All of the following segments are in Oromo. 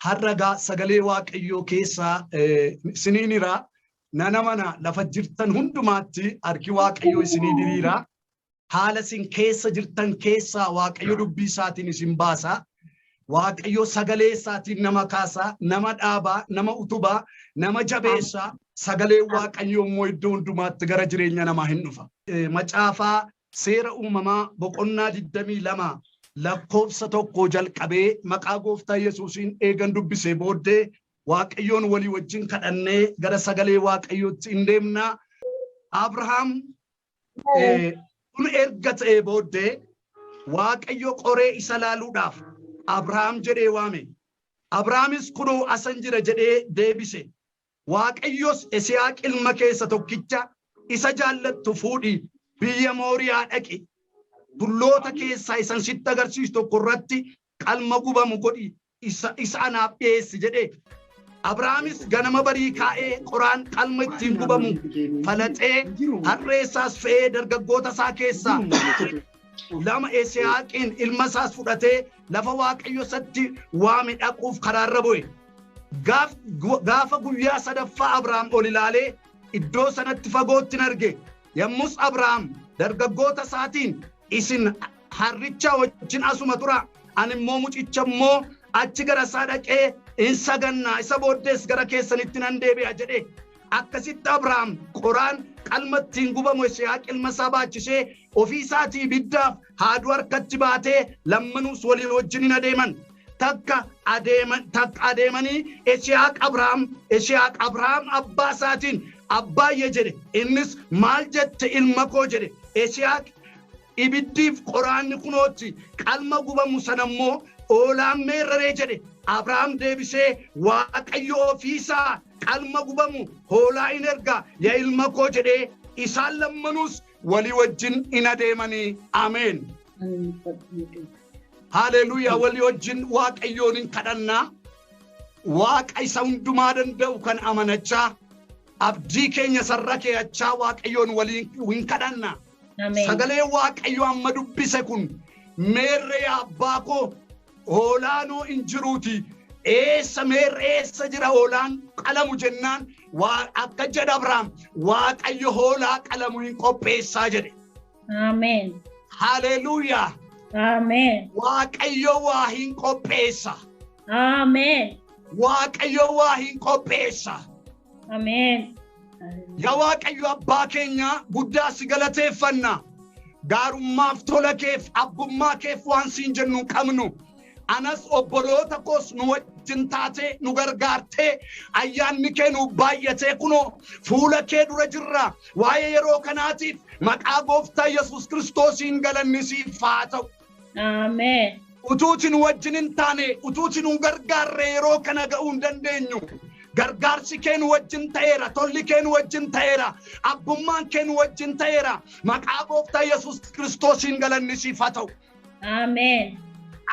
Har'a gaa sagalee Waaqayyoo keessaa isiniin hiraa. Nana mana lafa jirtan hundumaatti harki Waaqayyoo isinii diriira. Haala isin keessa jirtan keessaa Waaqayyo dubbii isaatiin isin baasa. Waaqayyo sagalee isaatiin nama kaasa, nama dhaabaa, nama utubaa, nama jabeessa. Sagaleen Waaqayyoo immoo iddoo hundumaatti gara jireenya namaa hin dhufa. Macaafaa Seera Uumamaa boqonnaa 22 lakkoofsa 1 jalqabee maqaa Gooftaa Yesuusiin eegan dubbisee booddee Waaqayyoon walii wajjin kadhannee gara sagalee Waaqayyootti hin deemna. Abrahaam kun erga ta'ee booddee Waaqayyo qoree isa laaluudhaaf Abrahaam jedhee waame. Abrahaamis kunoo asan jira jedhee deebise. Waaqayyos Esihaaq ilma kee isa tokkicha isa jaallattu fuudhii biyya Mooriyaa dhaqi. Tulloota keessaa isan sitti agarsiisu tokko irratti qalma gubamu godhi isa isa anaaf dhiyeessi jedhe. Abrahaamis ganama barii kaa'ee qoraan qalma ittiin gubamu falaxee harree isaas fe'ee dargaggoota isaa keessaa lama Esihaaqiin ilma isaas fudhatee lafa Waaqayyo isatti waame dhaquuf karaarra bu'e. Gaafa guyyaa sadaffaa Abrahaam ol ilaalee iddoo sanatti fagootti hin arge. Yommus Abrahaam dargaggoota isaatiin, isin harricha wajjin asuma tura, ani immoo mucicha immoo achi gara isaa dhaqee in saganna, isa booddees gara keessanitti nan deebi'a jedhe. Akkasitti Abrahaam qoraan qalma ittiin gubamu Yisihaaq ilma isaa baachisee ofii isaatii ibiddaaf haaduu harkatti baatee lammanuus walii wajjin hin adeeman. Takka adeeman takka adeemanii Yisihaaq Abrahaam abbaa isaatiin abbaayye jedhe. Innis maal jette ilma koo jedhe. Yisihaaq ibiddiif qoraanni kunootti, qalma gubamu sana immoo hoolaan meerraree jedhe. Abrahaam deebisee, Waaqayyo ofiisaa qalma gubamu hoolaa in erga yaa ilma koo jedhee, isaan lammanuus walii wajjin in adeemanii. Ameen. Haleluuyaa. Walii wajjin Waaqayyoon hin kadhannaa. Waaqa isa hundumaa danda'u kan amanachaa, abdii keenya sarara keeyachaa Waaqayyoon waliin hin kadhanna. Sagalee Waaqayyo amma dubbise kun, meerre yaa abbaa koo, hoolaanoo hin jiruuti. Eessa, meerre, eessa jira hoolaan qalamu jennaan, akka jedha Abrahaam, Waaqayyo hoolaa qalamu hin qopheessaa jedhe. Ameen. Haleluuyaa. Ameen. Waaqayyo waa hin qopheessa. Ameen. Waaqayyo waa hin qopheessa. Ameen. Yaa Waaqayyo abbaa keenya guddaa, si galateeffanna. Gaarummaaf tola keef, abbummaa keef waan siin jennu hin qabnu. Anas obboloota koos nu wajjin taatee nu gargaartee, ayyaanni kee nu baay'atee kunoo fuula kee dura jirra. Waa'ee yeroo kanaatiif maqaa Gooftaa Yesuus Kiristoosiin galanni siif haa ta'u. Ameen. Utuuti nu wajjin hin taane, utuuti nu gargaarre yeroo kana ga'uu hin dandeenyu. Gargaarsi kee nu wajjin ta'eera, tolli kee nu wajjin ta'eera, abbummaan kee nu wajjin ta'eera. Maqaa Gooftaa Yesuus Kiristoosiin galanni siif haa ta'u. Ameen.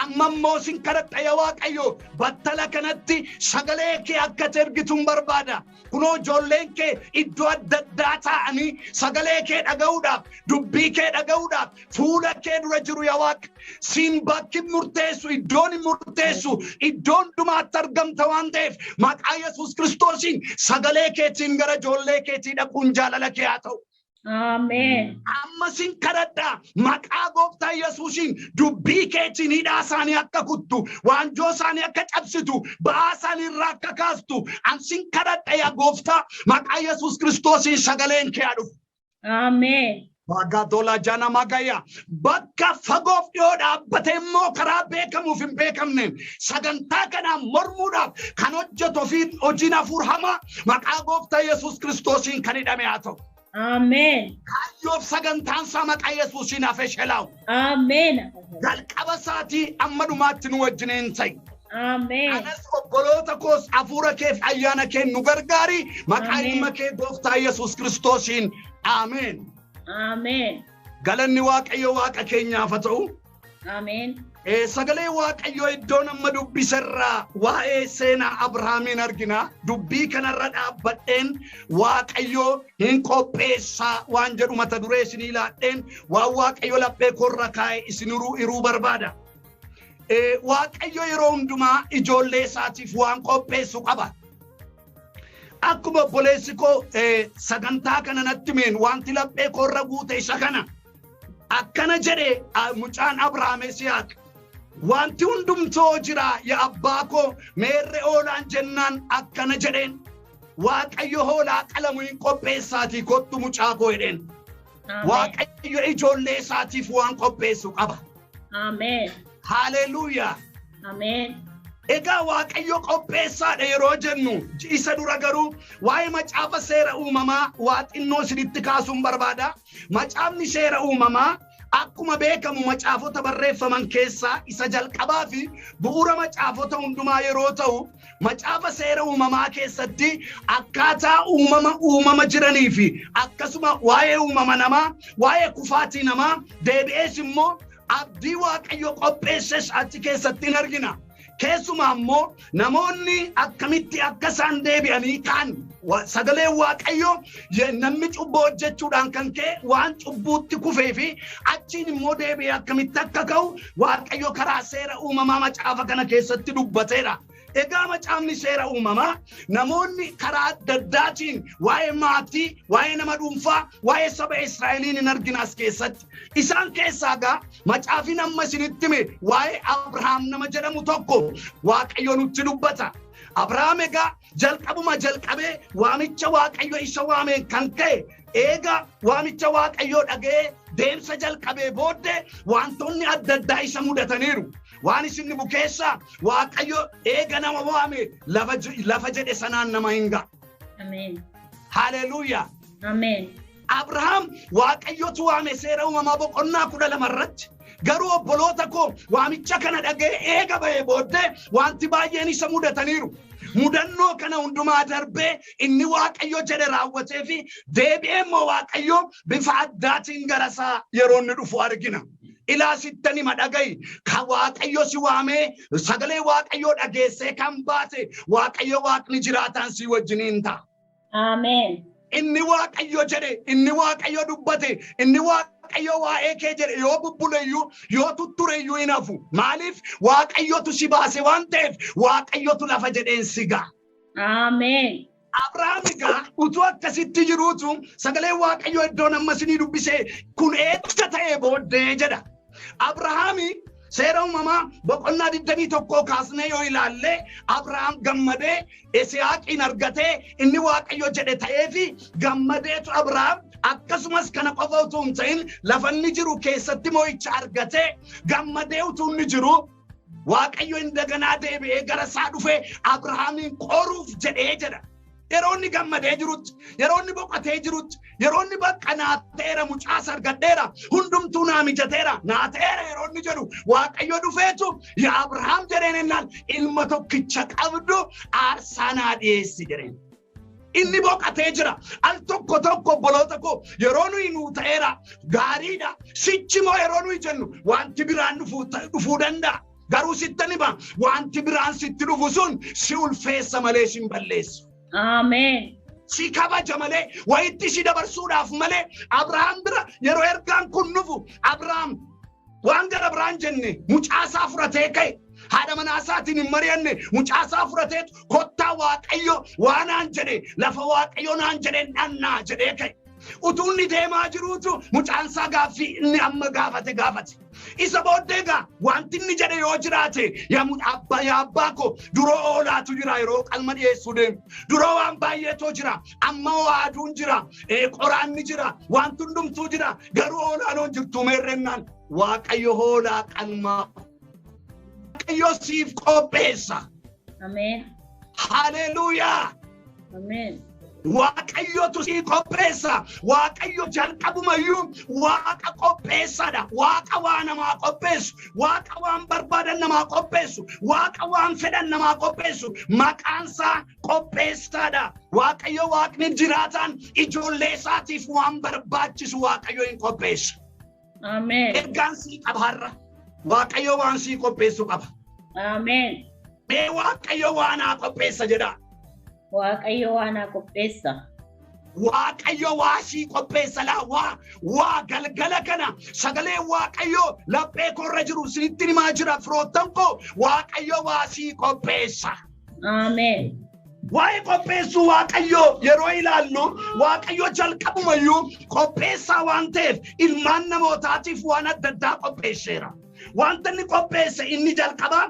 Amma immoo sin kadhadha yaa Waaqayyo, battala kanatti sagalee kee akka ati ergituun barbaada. Kunoo ijoolleen kee iddoo adda addaa taa'anii sagalee kee dhaga'uudhaaf, dubbii kee dhaga'uudhaaf fuula kee dura jiru yaa Waaqa. Siin bakki murteessu, iddoon hin murteessu, iddoo hundumaatti argamta waan ta'eef maqaa Yesuus Kiristoosiin sagalee keetiin gara ijoollee keetii dhaquun jaalala kee haa ta'u. Ameen. Amma sin kadhadha, maqaa Gooftaa Yesuusiin dubbii keetiin hidhaa isaanii akka kuttu, waanjoo isaanii akka cabsitu, ba'aa isaanii irraa akka kaastu an sin kadhadha yaa Gooftaa, maqaa Yesuus Kiristoosiin sagaleen kee haa dhufu. Ameen. Baagaatola jana magaya, bakka fagoof dhiyoo dhaabbatee immoo karaa beekamuuf hin beekamneen sagantaa kanaan mormuudhaaf kan hojjetu ofiin hojiin hafuur hamaa maqaa Gooftaa Yesuus Kiristoosiin kan hidhame haa ta'u. Ameen. Kaayyoof sagantaan isaa maqaa Yesuusiin hafe shelaa'u. Ameen. Jalqaba isaatii amma dhumaatti nu wajjiniin ta'i. Ameen. Anas obboloota koos hafuura keef ayyaana kee nu gargaari. Maqaa ilma kee Gooftaa Yesuus Kiristoosiin. Ameen. Ameen. Galanni Waaqayyo Waaqa keenyaaf haa ta'u. Ameen. Sagalee Waaqayyoo iddoon amma dubbiserraa waa'ee seenaa Abrahaamiin argina. Dubbii kanarra dhaabbadheen Waaqayyo hin qopheessaa waan jedhu mata duree isinii laadheen waan Waaqayyo laphee koorra kaa'e isiniruu hiruu barbaada. Waaqayyo yeroo hundumaa ijoollee isaatiif waan qopheessu qaba. Akkuma obboleessi koo sagantaa kana natti himeen wanti laphee koo irra guute isa kana. Akkana jedhe mucaan Abrahaam Yisihaaq. Wanti hundumtoo jira, yaa abbaa koo, meerre hoolaan jennaan akkana jedheen. Waaqayyo hoolaa qalamu hin qopheessaatii kottu mucaa koo jedheen. Waaqayyo ijoollee isaatiif waan qopheessu qaba. Ameen. Haleluuyaa. Ameen. Egaa Waaqayyo qopheessaadha yeroo jennu, isa dura garuu waa'ee macaafa Seera Uumamaa waa xinnoo isinitti kaasuun barbaada. Macaafni Seera Uumamaa akkuma beekamu macaafota barreeffaman keessaa isa jalqabaa fi bu'uura macaafota hundumaa yeroo ta'u, macaafa Seera Uumamaa keessatti akkaataa uumama uumama jiranii fi akkasuma waa'ee uumama namaa, waa'ee kufaatii namaa, deebi'ees immoo abdii Waaqayyo qopheesses achi keessatti hin argina. Keessumaa immoo namoonni akkamitti akka isaan deebi'anii ka'an, sagaleen Waaqayyo namni cubbuu hojjechuudhaan kan ka'e waan cubbuutti kufee fi achiin immoo deebi'ee akkamitti akka ka'u Waaqayyo karaa Seera Uumamaa macaafa kana keessatti dubbateera. Egaa macaafni Seera Uumamaa namoonni karaa adda addaatiin waa'ee maatii, waa'ee nama dhuunfaa, waa'ee saba Israa'eliin hin argina as keessatti. Isaan keessaa egaa macaafni amma isinitti hime waa'ee Abrahaam nama jedhamu tokko Waaqayyo nutti dubbata. Abrahaam egaa jalqabuma jalqabee waamicha Waaqayyo isa waameen kan ka'e, eega waamicha Waaqayyoo dhaga'ee deemsa jalqabee booddee wantoonni adda addaa isa mudataniiru. Waan isin dhibu keessaa Waaqayyo eega nama waame lafa jedhe sanaan nama hin ga'a. Ameen. Haleluuyaa. Ameen. Abrahaam Waaqayyotu waame Seera Uumamaa boqonnaa 12 irratti. Garuu obboloota koo, waamicha kana dhaga'ee eega ba'ee booddee wanti baay'een isa mudataniiru. Mudannoo kana hundumaa darbee inni Waaqayyo jedhe raawwatee fi deebi'ee immoo Waaqayyo bifa addaatiin gara isaa yeroo inni dhufu argina. Ilaa, sittan hima, dhaga'i. Kan Waaqayyo si waamee sagalee Waaqayyoo dhageessee kan baate, Waaqayyo Waaqni jiraataan si wajjiniin ta'a. Ameen. Inni Waaqayyo jedhe, inni Waaqayyo dubbate, inni Waaqayyo waa'ee kee jedhe yoo bubbuleyyuu, yoo tuttureyyuu hin hafu. Maaliif? Waaqayyotu si baase waan ta'eef, Waaqayyotu lafa jedheen si ga'a. Ameen. Abrahaam egaa utuu akkasitti jiruutu sagaleen Waaqayyoo iddoon amma isinii dubbise kun eega ta'ee booddee jedha. Abrahaami Seera Uumamaa boqonnaa 21 kaasnee yoo ilaalle, Abrahaam gammadee Isihaaqiin argatee, inni Waaqayyo jedhe ta'eefi gammadeetu Abrahaam akkasumas kana qofa utuu hin ta'in lafa inni jiru keessatti mo'icha argatee gammadee utuu inni jiru, Waaqayyo indaganaa deebi'ee gara isaa dhufee Abrahaamiin qoruuf jedhee jedha. Yeroo inni gammadee jirutti, yeroo inni boqotee jirutti, yeroo inni bakka naa ta'eera, mucaas argadheera, hundumtuu naa mijateera, naa ta'eera yeroo inni jedhu, Waaqayyo dhufeetu yaa Abrahaam jedheen ennaan, ilma tokkicha qabdu aarsaa naa dhiyeessi jedheen. Inni boqotee jira. Al tokko tokko, obboloota koo, yeroo nuyi nuu ta'eera, gaariidha, sichi moo yeroo nuyi jennu wanti biraan dhufuu danda'a. Garuu sittan hima, wanti biraan sitti dhufu sun si ulfeessa malee si hin balleessu. Ameen. Si kabaja malee, wayitti si dabarsuudhaaf malee. Abrahaam bira yeroo ergaan kun dhufu, Abrahaam waan gara biraan jenne mucaasaa fudhatee ka'e. Haadha manaa isaatiin hin mari'anne, mucaasaa fudhateetu kottaa, Waaqayyo waa naan jedhe, lafa Waaqayyo naan jedhe dhannaa jedhee ka'e. Utuu inni deemaa jiruutu mucaansaa gaaffii inni amma gaafate gaafate. Isa booddee egaa wanti inni jedhe yoo jiraate, yaa abbaa, yaa abbaa koo, duroo oolaatu jira yeroo qalma dhiyeessuu deemu. Duroo waan baay'eetoo jira. Amma waaduun jira. Qoraanni jira. Wanti hundumtuu jira. Garuu hoolaan hoon jirtu meerrennaan, Waaqayyo hoolaa qalmaa. Waaqayyo siif qopheessa. Ameen. Haleluuyaa. Ameen. Waaqayyotu sii qopheessa. Waaqayyo jalqabumayyuu Waaqa qopheessadha. Waaqa waa namaa qopheessu. Waaqa waan barbaadan namaa qopheessu. Waaqa waan fedhan namaa qopheessu. Maqaansaa qopheessaadha. Waaqayyo Waaqni jiraataan ijoollee isaatiif waan barbaachisu Waaqayyo hin qopheessu. Ameen. Ergaan sii qaba har'a. Waaqayyo waan sii qopheessu qaba. Ameen. Mee Waaqayyo waa naa qopheessa jedhaa. Waaqayyo waa naa qopheessa. Waaqayyo waa sii qopheessa laa waa galgala kana sagalee Waaqayyo laphee koorra jiru isinitti himaa jira firoottan koo Waaqayyo waa sii qopheessa. Ameen. Waa'ee qopheessuu Waaqayyo yeroo ilaallu Waaqayyo jalqabumayyuu qopheessaa waan ta'eef ilmaan namootaatiif waan adda addaa qopheesseera. Wanta inni qopheesse inni jalqabaa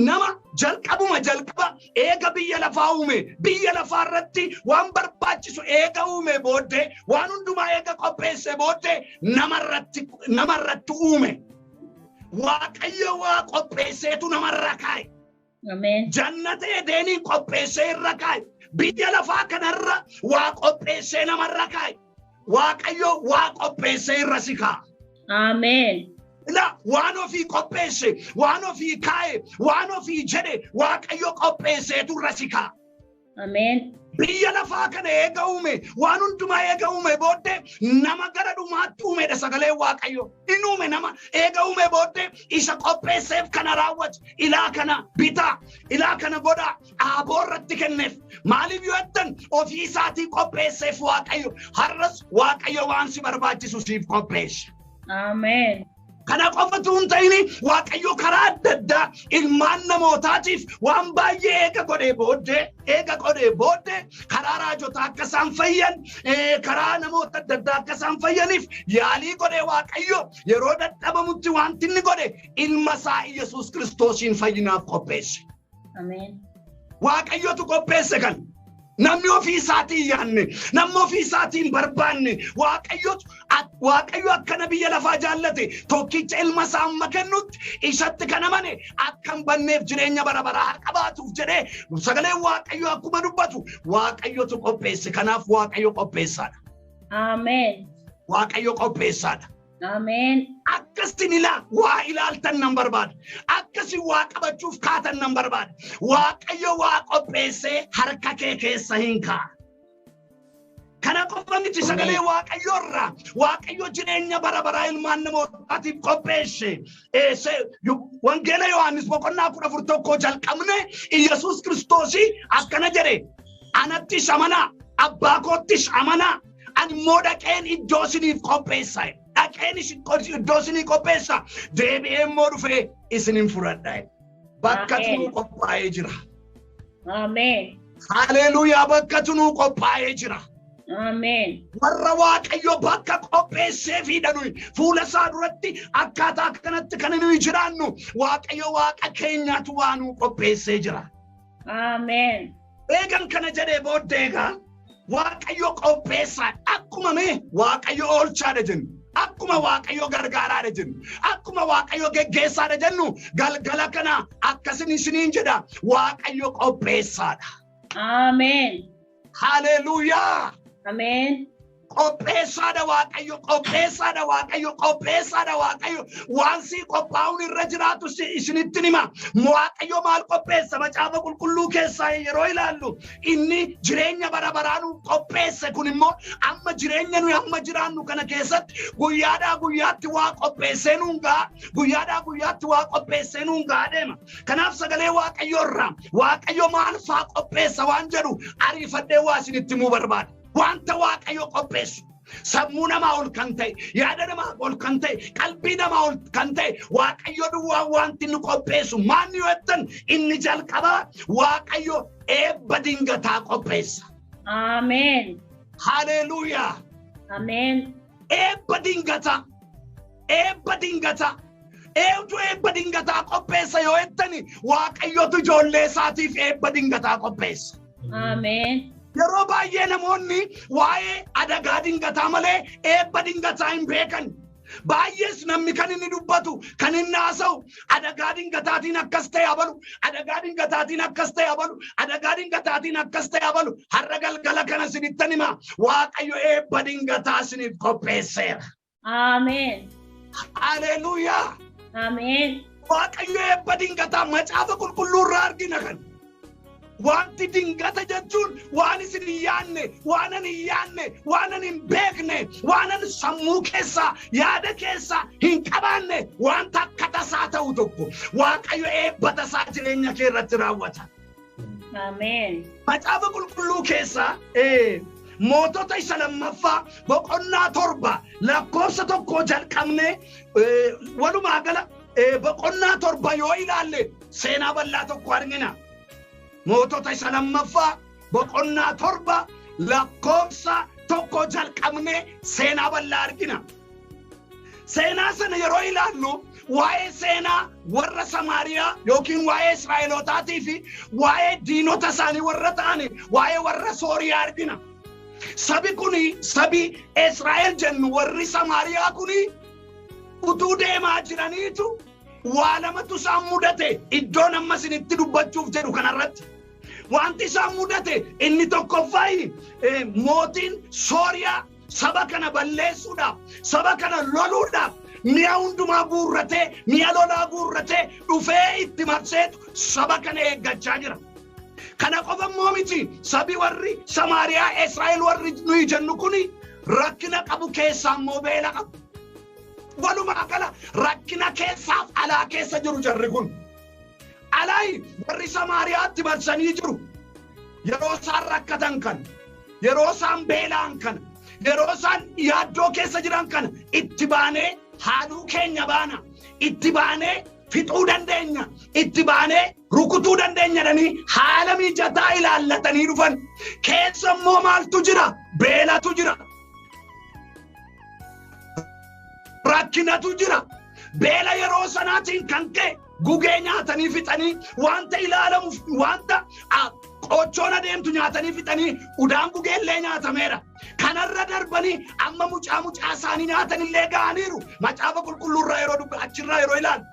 nama jalqabuma jalqaba eega biyya lafaa uume biyya lafaa irratti waan barbaachisu eega uume booddee waan hundumaa eega qopheesse booddee namarratti uume. Waaqayyo waa qopheesseetu namarra kaa'e. Ameen. Jannata Edeenii qopheessee irra kaa'e. Biyya lafaa kanarra waa qopheessee namarra kaa'e. Waaqayyo waa qopheessee irra si kaa'a. Ameen. La waan ofii qopheesse, waan ofii kaa'e, waan ofii jedhe Waaqayyo qopheesseetu irra si kaa'a. Ameen. Biyya lafaa kana eega uume, waan hundumaa eega uume booddee nama gara dhumaatti uumedha sagaleen Waaqayyo. Inni uume nama eega uume booddee isa qopheesseef kana raawwate. Ilaa kana bitaa, ilaa kana godhaa, aaboo irratti kenneef. Maaliif yoo jettan ofii isaatii qopheesseef Waaqayyo. Har'as Waaqayyo waan si barbaachisu siif qopheessa. Ameen. Kana qofatu hin ta'in Waaqayyo karaa adda addaa ilmaan namootaatiif waan baay'ee eega godhee booddee karaa raajotaa akka isaan fayyan, karaa namoota adda addaa akka isaan fayyaniif yaalii godhee Waaqayyo yeroo dadhabamutti wanti inni godhe ilma isaa Yesuus Kiristoosiin fayyinaaf qopheesse. Ameen. Waaqayyotu qopheesse kan. Namni ofii isaatiin yaanne, namni ofii isaatiin barbaanne, Waaqayyo akkana biyya lafaa jaallate tokkicha ilma isaa amma kennutti isatti kan amane akka hin banneef jireenya bara baraa haa qabaatuuf jedhee sagaleen Waaqayyo akkuma dubbatu Waaqayyotu qopheesse. Kanaaf Waaqayyo qopheessaadha. Ameen. Waaqayyo qopheessaadha. Ameen. Akkasin ilaa waa ilaaltan nan barbaada. Akkasin waa qabachuuf kaatan nan barbaada. Waaqayyo waa qopheessee harka kee keessa hin kaa'a. Kana qofa miti sagalee Waaqayyo irraa Waaqayyo jireenya bara baraa ilmaan namootaatiif qopheesse. Wangeela Yohaannis boqonnaa 14:1 jalqabne Iyyasuus Kiristoosii akkana jedhe: anattis amanaa, abbaa koottis amanaa, ani immoo dhaqeen iddoo isiniif qopheessa. Dhaqeen iddoo isinii qopheessa. Deebi'ee immoo dhufee isinin fudhadha. Bakka tunuu qophaa'ee jira. Ameen. Haleluuyaa, bakka tunuu qophaa'ee jira. Ameen. Warra Waaqayyo bakka qopheessee fiidha nuyi fuula isaa duratti akkaataa kanatti kan nuyi jiraannu Waaqayyo Waaqa keenyaatu waa nuu qopheessee jira. Ameen. Eegan kana jedhee booddee egaa Waaqayyo qopheessaa akkuma mee Waaqayyo oolchaadha jennu. Akkuma Waaqayyo gargaaraadha jennu. Akkuma Waaqayyo geggeessaadha jennu galgala kana akkasin isiniin jedha Waaqayyo qopheessaadha. Ameen. Haleluuyaa! Ameen. Qopheessaadha Waaqayyo, qopheessaadha Waaqayyo, qopheessaadha Waaqayyo. Waan sii qophaa'uun irra jiraatu isinitti hima. Waaqayyo maal qopheessa? Macaafa qulqulluu keessaa yeroo ilaallu inni jireenya bara baraa nuuf qopheesse kun immoo amma jireenya nuyi amma jiraannu kana keessatti guyyaadhaa guyyaatti waa qopheessee nuun ga'a. Guyyaadhaa guyyaatti waa qopheessee nuun ga'a deema. Kanaaf sagalee Waaqayyo irraa Waaqayyo maal faa qopheessa waan jedhu ariifadhee waa isinitti himuu barbaada. Wanta Waaqayyo qopheessu sammuu namaa ol kan ta'e, yaada namaa ol kan ta'e, qalbii namaa ol kan ta'e Waaqayyo duwwaa wanti inni qopheessu maanni yoo jettan inni jalqabaa Waaqayyo eebba dingataa qopheessa. Ameen. Haleluuyaa! Ameen. Eebba dingataa. Eebba dingataa. Eenyutu eebba dingataa qopheessa yoo jettani Waaqayyotu ijoollee isaatiif eebba dingataa qopheessa. Ameen. Yeroo baay'ee namoonni waa'ee adagaa dingataa malee eebba dingataa hin beekan. Baay'ees namni kan inni dubbatu, kan inni haasa'u, adagaa dingataatiin akkas ta'e abalu, adagaa dingataatiin akkas ta'e abalu, adagaa dingataatiin akkas ta'e abalu. Har'a galgala kana isinittan hima. Waaqayyo eebba dingataa isiniif qopheesseera. Ameen. Haleluuyaa! Ameen. Waaqayyo eebba dingataa macaafa qulqulluu irraa argina kan. Wanti dingata jechuun waan isin hin yaadne, waan ani hin yaadne, waan ani hin beekne, waan ani sammuu keessaa, yaada keessaa hin qabaanne, wanta akka tasaa ta'u tokko Waaqayyo eebba tasaa jireenya kee irratti raawwata. Ameen. Macaafa qulqulluu keessaa Mootota isa lammaffaa boqonnaa 7 lakkoofsa 1 jalqabnee walumaa gala boqonnaa 7 yoo ilaalle seenaa bal'aa tokko argina. Mootota isa lammaffaa boqonnaa 7 lakkoofsa 1 jalqabnee seenaa bal'aa argina. Seenaa sana yeroo ilaallu waa'ee seenaa warra Samaariyaa yookiin waa'ee Israa'elootaatii fi waa'ee diinota isaanii warra ta'ani waa'ee warra Sooriyaa argina. Sabi kuni sabi Israa'el jennu warri Samaariyaa kuni utuu deemaa jiraniitu waa lamatu isaan mudate iddoon amma isinitti dubbachuuf jedhu kanarratti. Wanti isaan mudate inni tokkoffaayi mootiin Sooriyaa saba kana balleessuudhaaf saba kana loluudhaaf mi'a hundumaa guurratee mi'a lolaa guurratee dhufee itti marseetu saba kana eeggachaa jira. Kana qofa immoo miti sabi warri Samaariyaa Israa'el warri nuyi jennu kuni rakkina qabu keessaa immoo beela qabu. Walumaa gala rakkina keessaaf alaa keessa jiru jarri kun. Alaayi warri Samaariyaatti marsanii jiru. Yeroo isaan rakkatan kana, yeroo isaan beela'an kana, yeroo isaan yaaddoo keessa jiran kana itti baanee haaduu keenya baana, itti baanee fixuu dandeenya, itti baanee rukutuu dandeenya jedhanii haala mijataa ilaallatanii dhufan. Keessa immoo maaltu jira? Beelatu jira. Rakkinatu jira. Beela yeroo sanaatiin kan ka'e gugee nyaatanii fixanii wanta ilaalamuuf wanta qochoon adeemtu nyaatanii fixanii udaan gugee illee nyaatameera. Kanarra darbanii amma mucaa mucaa isaanii nyaatanillee ga'aniiru. Macaafa qulqulluurraa yeroo dubbi achirraa yeroo ilaalu.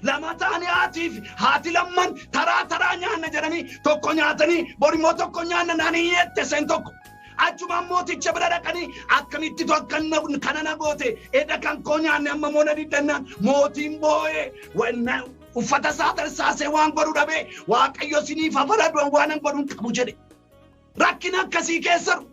Lama ta'anii haatiif haati lamman taraa taraa nyaanna jedhanii tokko nyaatanii borimmoo tokko nyaanna naanii jette seen tokko. Achumaan mooticha bira dhaqanii akkamitti kana na goote edda kan koo nyaanne amma moo na diddannaan mootiin boo'ee uffata isaa tarsaasee waan godhu dhabee Waaqayyo siniif hafaradhu waan an godhu hin qabu jedhe. Rakkina akkasii keessa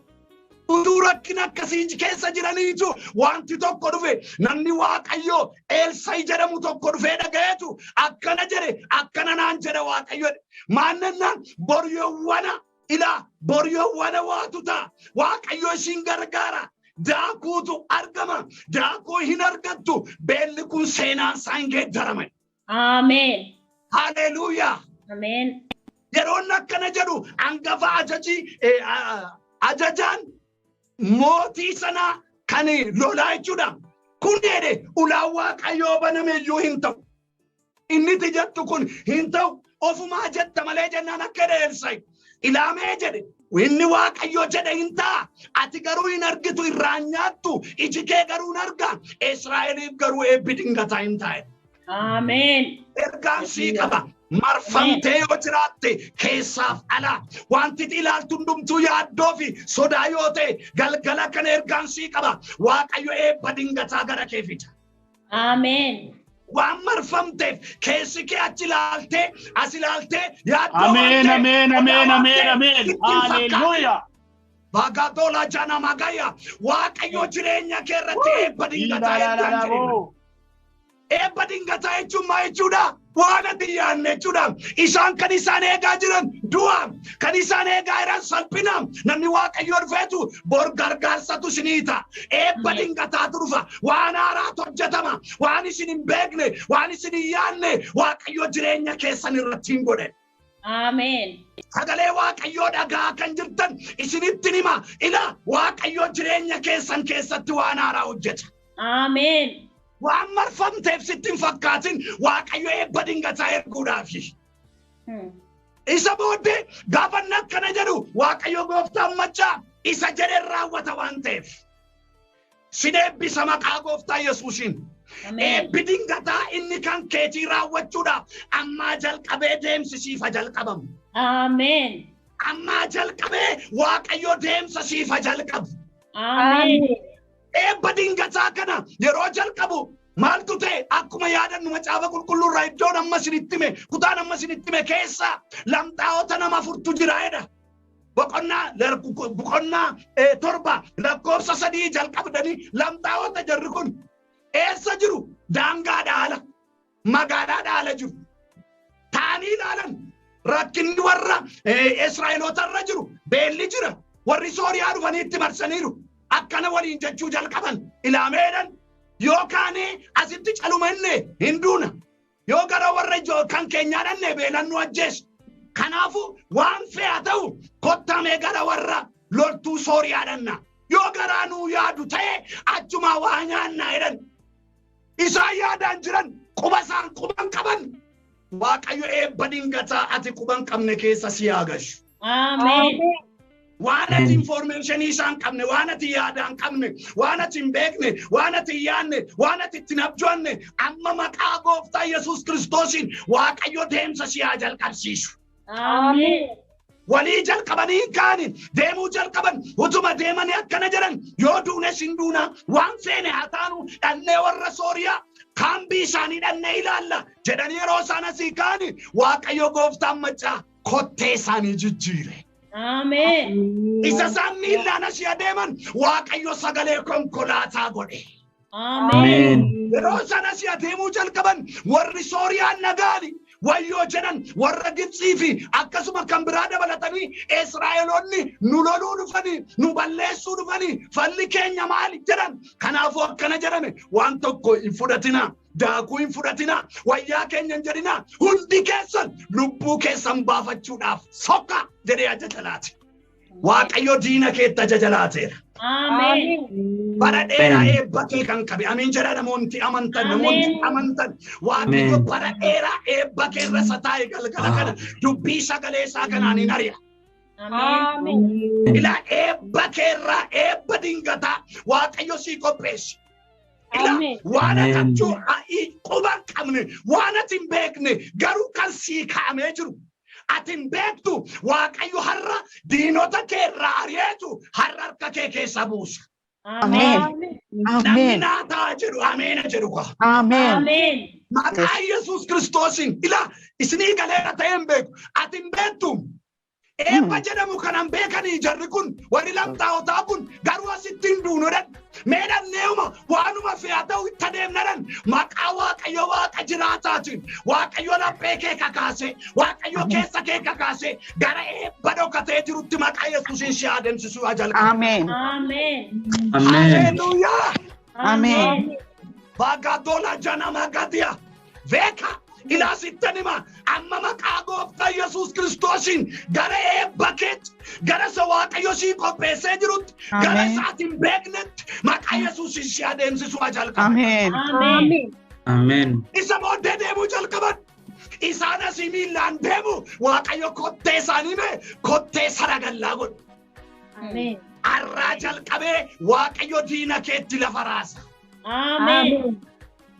utuu rakkina akkasii keessa jiraniitu wanti tokko dhufe namni Waaqayyo Elsay jedhamu tokko dhufee dhaga'eetu akkana jedhe akkana naan jedhe Waaqayyo. Maannannaan boryoowwana ilaa boryoowwana waatu ta'a Waaqayyo isin gargaara. Daakuutu argama daakuu hin argattu beelli kun seenaan isaa hin geeddarame. Ameen. Haleluuyaa. Ameen. Yeroon akkana jedhu hangafa ajajaan mootii sanaa kan lolaa jechuudha. Kun jedhe ulaan Waaqayyoo baname iyyuu hin ta'u. Inni itti jettu kun hin ta'u ofumaa jetta malee jennaan akka jedhe Elsaa'i. Ilaamee jedhe inni Waaqayyoo jedhe hin ta'a. Ati garuu hin argitu irraan nyaattu iji kee garuu hin arga. Israa'eliif garuu eebbi dingataa hin taa'e. Ameen. Ergaan sii qaba. Marfamtee yoo jiraatte keessaaf alaa wanti ilaaltu hundumtuu yaaddoo fi sodaa yoo ta'e galgala kana ergaan sii qaba. Waaqayyo eebba dingataa gara kee fida. Ameen. Waan marfamteef keessi kee achi ilaaltee as ilaaltee yaaddoo Ameen, ameen, ameen, ameen, ameen. Hallelujah. Baagatola jana magaya Waaqayyo jireenya kee irratti eebba dingataa ergaan jireenya. Eebba dingataa jechuun maal jechuudha? Waan ati yaadne jechuudha. Isaan kan isaan eegaa jiran du'a, kan isaan eegaa jiran salphina. Namni Waaqayyo dhufeetu bor gargaarsatu isinii ta'a. Eebba dingataatu dhufa. Waan haaraatu hojjetama. Waan isin hin beekne, waan isin hin yaadne Waaqayyo jireenya keessan irratti hin godhe. Ameen. Sagalee Waaqayyoo dhagaa kan jirtan isinitti hima. Ilaa Waaqayyo jireenya keessan keessatti waan haaraa hojjeta. Ameen. Waan marfamteef sitti hin fakkaatin Waaqayyo eebba dingataa erguudhaafi. Isa booddee gaafa inni akkana jedhu Waaqayyo gooftaan maccaa isa jedhe raawwata waan ta'eef. Sin eebbisa maqaa gooftaa Yesuusiin. Eebbi dingataa inni kan keetii raawwachuudhaaf ammaa jalqabee deemsi siifa jalqabamu. Ameen. Ammaa jalqabee Waaqayyo deemsa siifa jalqabu. Ameen. Eebba dingataa kana yeroo jalqabu maaltu ta'e akkuma yaadannu macaafa qulqulluurraa iddoon amma isinitti hime kutaan amma isinitti hime keessa lamxaa'ota nama afurtu jira jedha. Boqonnaa 7 lakkoofsa 3 jalqabdanii lamxaa'ota jarri kun eessa jiru? Daangaa dhaala magaalaa dhaala jiru. Taanii ilaalan rakkinni warra Israa'eloota irra jiru beelli jira. Warri Sooriyaa dhufanii itti marsaniiru. Akkana waliin jechuu jalqaban. Ilaameedhan yookaan asitti calumanne hin duuna. Yoo gara warra kan keenyaa dhanne beelan nu ajjeesu. Kanaafuu waan fe'a ta'u kottamee gara warra loltuu Sooriyaa dhanna. Yoo garaa nuu yaadu ta'e achumaa waa nyaannaa jedhan. Isaan yaadaan jiran quba isaan quban qaban. Waaqayyo eebba dingataa ati quban qabne keessa si haa gashu. Ameen. Waan ati informationii isaan qabne, waan ati yaadaan qabne, waan ati hin beekne, waan ati hin yaadne, waan ati ittiin abjoonne, amma maqaa gooftaa Yesuus Kiristoosiin Waaqayyo deemsa si haa jalqabsiisu. Ameen. Walii jalqabanii hin kaanin, deemuu jalqaban, utuma deemanii akkana jedhan, yoo duunes hin duuna, waan feene haa taanu, dhannee warra Sooriyaa kaambii isaanii dhannee ilaalla jedhanii yeroo isaan asii kaani Waaqayyo gooftaan maccaa kottee isaanii jijjiire. Ameen. Isa isaan miillaan asii adeeman Waaqayyo sagalee konkolaataa godhe. Ameen. Yeroo isaan asii adeemuu jalqaban warri Sooriyaan nagaani wayyoo jedhan warra Gibxii fi akkasuma kan biraa dabalatanii Israa'eloonni nu loluu dhufanii nu balleessuu dhufanii falli keenya maali jedhan. Kanaafuu akkana jedhame waan tokko hin fudhatinaa. Daakuu hin fudhatinaa, wayyaa keenya hin jedhinaa, hundi keessan lubbuu keessan baafachuudhaaf sokka jedhee ajaja laate. Waaqayyo diina keetti ajaja laateera. Ameen. Bara dheeraa eebba kee kan qabe. Amiin jedha namoonni amantan, namoonni amantan. Waaqayyo bara dheeraa eebba kee irra isa taa'e galgala kana dubbii sagalee isaa kanaan hin ari'a. Ameen. Ilaa eebba kee irraa eebba dingataa Waaqayyo sii qopheesse. Ilaa waan ati abjuu quba hin qabne, waan ati hin beekne garuu kan sii kaa'amee jiru. Ati hin beektu Waaqayyo har'a diinota kee irraa ari'eetu har'a harka kee keessa buusa. Ameen. Namni naa ta'a jedhu ameena jedhu kwa. Ameen. Ameen. Maqaa Yesuus Kiristoosiin ilaa isinii galeera ta'ee hin beeku. Ati hin beektu. Eebba jedhamu kanan beekanii jarri kun warri lamxaawotaa kun garuu asitti hin duunu jedhan. Mee dhanneema waanuma fe'a ta'u itti adeemna maqaa Waaqayyo Waaqa jiraataatiin Waaqayyo laphee kee kakaase Waaqayyo keessa kee kakaase gara eebba dhokatee jirutti maqaa Yesuusiin si adeemsisuu jalqaba. Ameen. Ameen. Haleluuyaa. Ameen. Baagadola janama gadiya. Veeka. Ilaa sittan hima amma maqaa gooftaa Yesuus Kiristoosiin gara eebba keetti gara isa Waaqayyo sii qopheessee jirutti gara Ameen. isa ati hin beeknetti maqaa Yesuusiin si adeemsisuu jalqaba. Ameen. Ameen. Ameen. Isa booddee deemuu jalqaban. Isaan asii miillaan deemu Waaqayyo kottee isaanii mee kottee saragallaa godhe. Ameen. Arraa jalqabee Waaqayyo diina keetti lafa raasa. Ameen.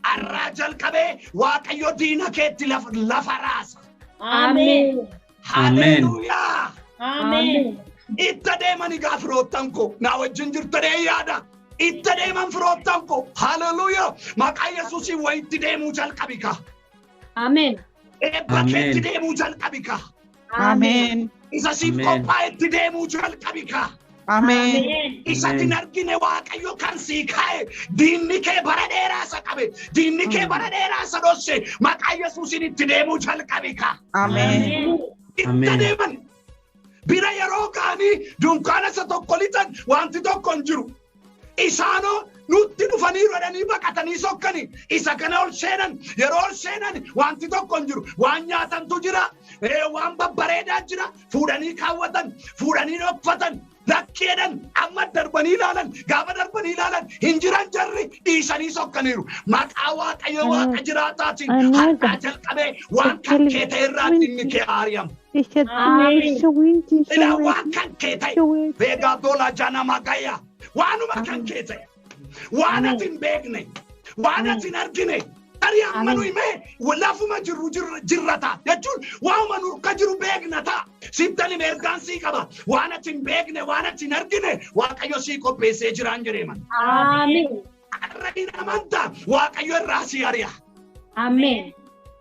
Arraa jalqabee Waaqayyo diina keetti lafa raasa. Ameen. Haleluuyaa. Ameen. Itti adeemani gaa firoottan koo naa wajjin jirtanii yaada. Itti adeeman firoottan koo haleluuyaa maqaa Yesuusiin wayitti deemuu jalqabi kaa. Ameen. Eebba keetti deemuu jalqabi kaa. Ameen. Isa siif Ameen. qophaa'etti deemuu jalqabi kaa. Ameen. Isa ati hin argine Waaqayyo kan sii kaa'e diinni kee bara dheeraa isa qabe diinni kee bara dheeraa isa dhosse maqaa Yesuusiin itti deemuu jalqabi kaa. Ameen. Itti Ameen. adeeman bira yeroo ga'anii dunkaana isa tokko lixan wanti tokko hin jiru. Isaanoo nutti dhufanii rodhanii baqatanii sokkanii isa kana ol seenan yeroo ol seenan wanti tokko hin jiru. Waan nyaatantu jira, waan babbareedaa jira fuudhanii kaawwatan fuudhanii dhokfatan lakkeedhan amma darbanii ilaalan gaafa darbanii ilaalan hin jiran jarri dhiisanii sokkaniiru. Maqaa Waaqayyo Waaqa jiraataatiin har'aa jalqabee waan kan kee ta'e irraa inni kee aari'ama. Ilaa waan kan kee ta'e beekaa dola jana magaya waanuma kan kee ta'e waan ati hin beekne waan ati hin argine tarii amma nu himee lafuma jirru jirra ta'a jechuun waanuma nu akka jiru beekna ta'a sittan hime ergaan sii qaba waan ati hin beekne waan ati hin argine Waaqayyo sii qopheessee jiraan jedheema. Ameen. Har'a hin amantaa Waaqayyo irraa sii ari'a. Ameen.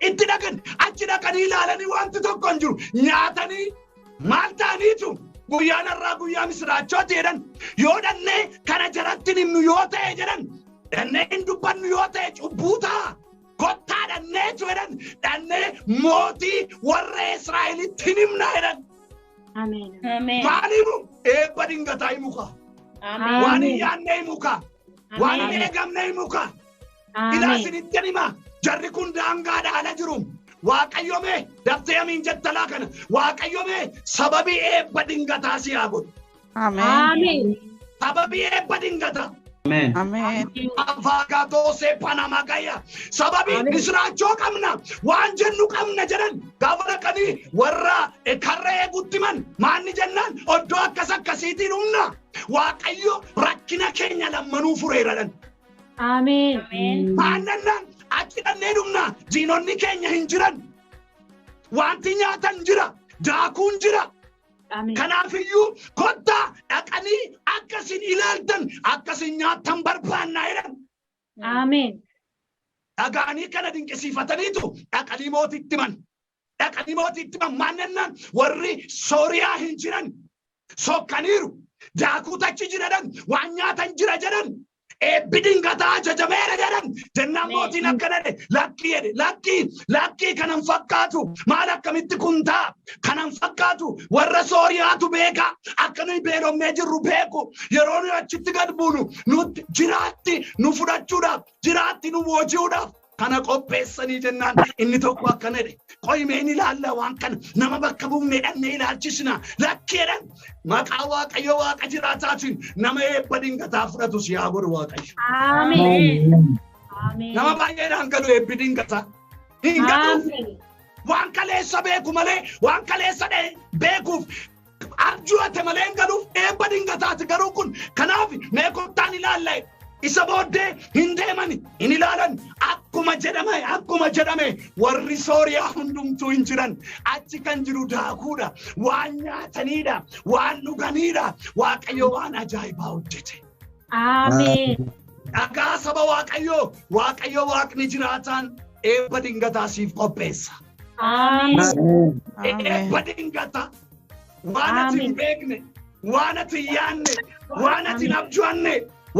Itti dhaqan achi dhaqanii ilaalanii wanti tokko hin jiru nyaatanii maal ta'aniitu guyyaan har'aa guyyaa misiraachooti jedhan yoo dhannee kana jaratti himnu yoo ta'e jedhan dhannee hin dubbannu yoo ta'e cubbuu ta'a kottaa dhanneetu jedhan dhannee mootii warra Israa'elitti himna jedhan. Ameen. Ameen. Maal himu? Eebba dingataa himu kaa. Waan hin yaadne himu kaa. Waan hin eegamne himu kaa. Ilaa Ameen. isinitti hima. Jarri kun daangaadha ala jiru. Waaqayyo mee daftee amiin jettalaa kana. Waaqayyo mee sababii eebba dingataa si haa godhu. Ameen. Ameen. Sababii eebba dingataa. Ameen. Ameen. Afaagaatoo Panamagaya. Sababii Ameen. misiraachoo qabna waan jennu qabna jedhan gaafa dhaqanii warra karra eegutti man maanni jennaan oddoo akkas akkasiitiin humna. Waaqayyo rakkina keenya lammanuu fureera dhan. Ameen. Maannannaan achi dhannee dhumna diinonni keenya hin jiran. Wanti nyaatan jira daakuun jira. Ameen. Kanaafiyyuu kottaa dhaqanii akkasin ilaaltan akkasin nyaattan barbaannaa jedhan. Ameen. Dhaga'anii kana dinqisiifataniitu dhaqanii mootitti himan. Dhaqanii mootitti himan maannannaan warri Sooriyaa hin jiran sokkaniiru. Daakuutu achi jira jedhan waan nyaatan jira jedhan. Eebbi dingataa ajajameera jedhan. Jennaan mootiin akkana jedhe lakkii jedhe lakkii lakkii kanan fakkaatu maal akkamitti kun ta'a kanan fakkaatu warra Sooriyaatu beeka akka nuyi beelofnee jirru beeku yeroo nuyi achitti gad buunu nutti jiraatti nu fudhachuudhaaf jiraatti nu booji'uudhaaf kana qopheessanii jennaan inni tokko akkana jedhe qoyimeen ilaalla waan kana nama bakka buufnee dhannee ilaalchisna lakkii jedhan maqaa Waaqayyo Waaqa jiraataatiin nama eebba dingataa fudhatu si haa godhu Waaqayyo. Ameen. Ameen. Nama baay'eedhaan galu eebbi dingataa. Hin galuuf Ameen. waan kaleessa beeku malee waan kaleessa beekuuf abju'ate malee hin galuuf eebba dingataati garuu kun kanaaf mee kottaan ilaalla isa booddee hin deemani hin ilaalan akkuma jedhame akkuma jedhame warri Sooriyaa hundumtuu hin jiran achi kan jiru daakuudha waan nyaataniidha waan dhuganiidha Waaqayyo waan ajaa'ibaa hojjete. Ameen. Dhagaa saba Waaqayyoo Waaqayyo Waaqni jiraataan eebba dingataa siif qopheessa. Ameen. Ameen. Eebba dingataa waan ati hin Ameen. beekne waan ati hin yaadne waan ati hin abju'anne